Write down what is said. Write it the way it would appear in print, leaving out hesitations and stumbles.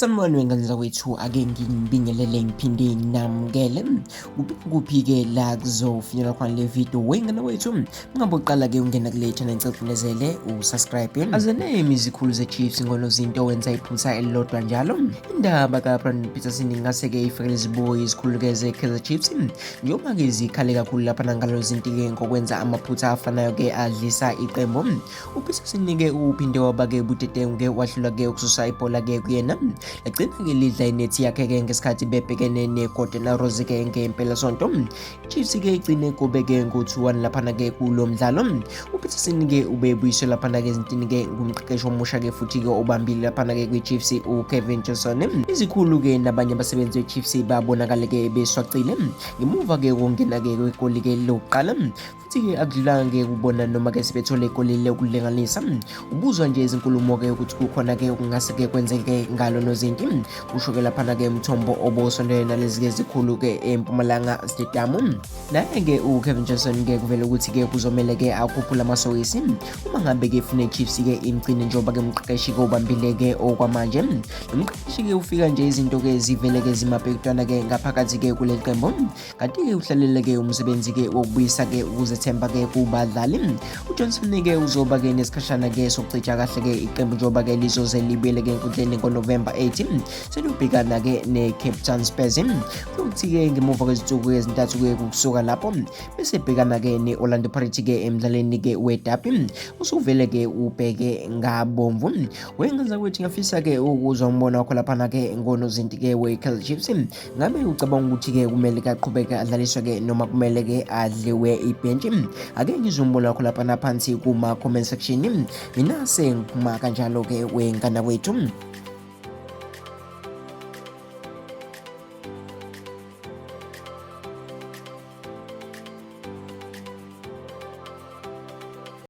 Sanibona wengane zakwethu, ake nginibingelele ngiphinde nginamukele. Kuphi kuphi-ke la kuzofinyelela khona le video wengane wethu. Ungabe uqala-ke ungena kule channel, ngicela ucinezele usubscribe. Azeneme izikhulu ze-Chiefs ngonozinto wenza iphutha elilodwa njalo. Indaba kaBrandon Peterson ingase-ke ifakele izibuko izikhulu-ke ze-Kaizer Chiefs njengoba-ke zikhale kakhulu lapha nangalo zinto-ke ngokwenza amaphutha afanayo-ke adlisa iqembu. UPeterson-ke uphinde waba-ke budedengu-ke wahlulwa-ke ukususa ibhola-ke kuyena, lagcina-ke lidla inethi yakhe-ke ngesikhathi bebhekene ne-Golden Arrows-ke ngempelasonto. I-Chiefs-ke igcine kube-ke ngo-2-1 laphana-ke kulo mdlalo. UPeterson-ke ubebuyiswe laphana-ke ezintini-ke ngumqeqeshi omusha-ke futhi-ke obambile laphana-ke kwi-Chiefs uCavin Johnson. Izikhulu-ke nabanye abasebenzi be-Chiefs babonakale-ke beswacile ngemuva-ke kokungena-ke kwegoli-ke lokuqala, futhi-ke akudlulanga-ke kubona noma-ke sebethole igoli lokulinganisa. Ubuzwa nje izinkulumo-ke ukuthi kukhona-ke okungase-ke kwenzeke ngalo nozinti, kusho-ke laphana-ke umthombo obosondele nalezi-ke zikhulu-ke eMpumalanga Stadium. Naye-ke uCavin Johnson-ke kuvele ukuthi-ke kuzomele-ke akhuphule amasokisi uma ngabe-ke efuna i-Chiefs-ke imgcine njengoba-ke umqeqeshi-ke ubambile-ke okwamanje. Lo mqeqeshi-ke ufika nje izinto-ke zivele-ke zimapekutwana-ke ngaphakathi-ke kuleli qembu, kanti-ke uhlalele-ke umsebenzi-ke wokubuyisa-ke ukuzethemba-ke kubadlali. UJohnson-ke uzoba-ke nesikhashana-ke sokucija kahle-ke iqembu njengoba-ke lizoze libuyele-ke enkundleni ngoNovemba 8 seliyobhekana-ke ne-Cape Town Spurs, futhi-ke ngemuva kwezinsuku ezintathu-ke kusuka lapho bese ebhekana-ke ne-Orlando Pirates-ke emdlalweni-ke wedabi usuvele-ke ubheke ngabomvu. Wengaza ukuthi ngiyafisa-ke ukuzwa umbono wakho laphana-ke ngonozinti-ke we-Kaizer Chiefs. Ngabe ucabanga ukuthi-ke kumele kaqhubeke adlaliswe-ke noma kumele-ke adliwe ibhentshi? Ake ngizwe umbono wakho laphana phansi kuma-comment section. Mina sengiphuma kanjalo-ke wengane wethu.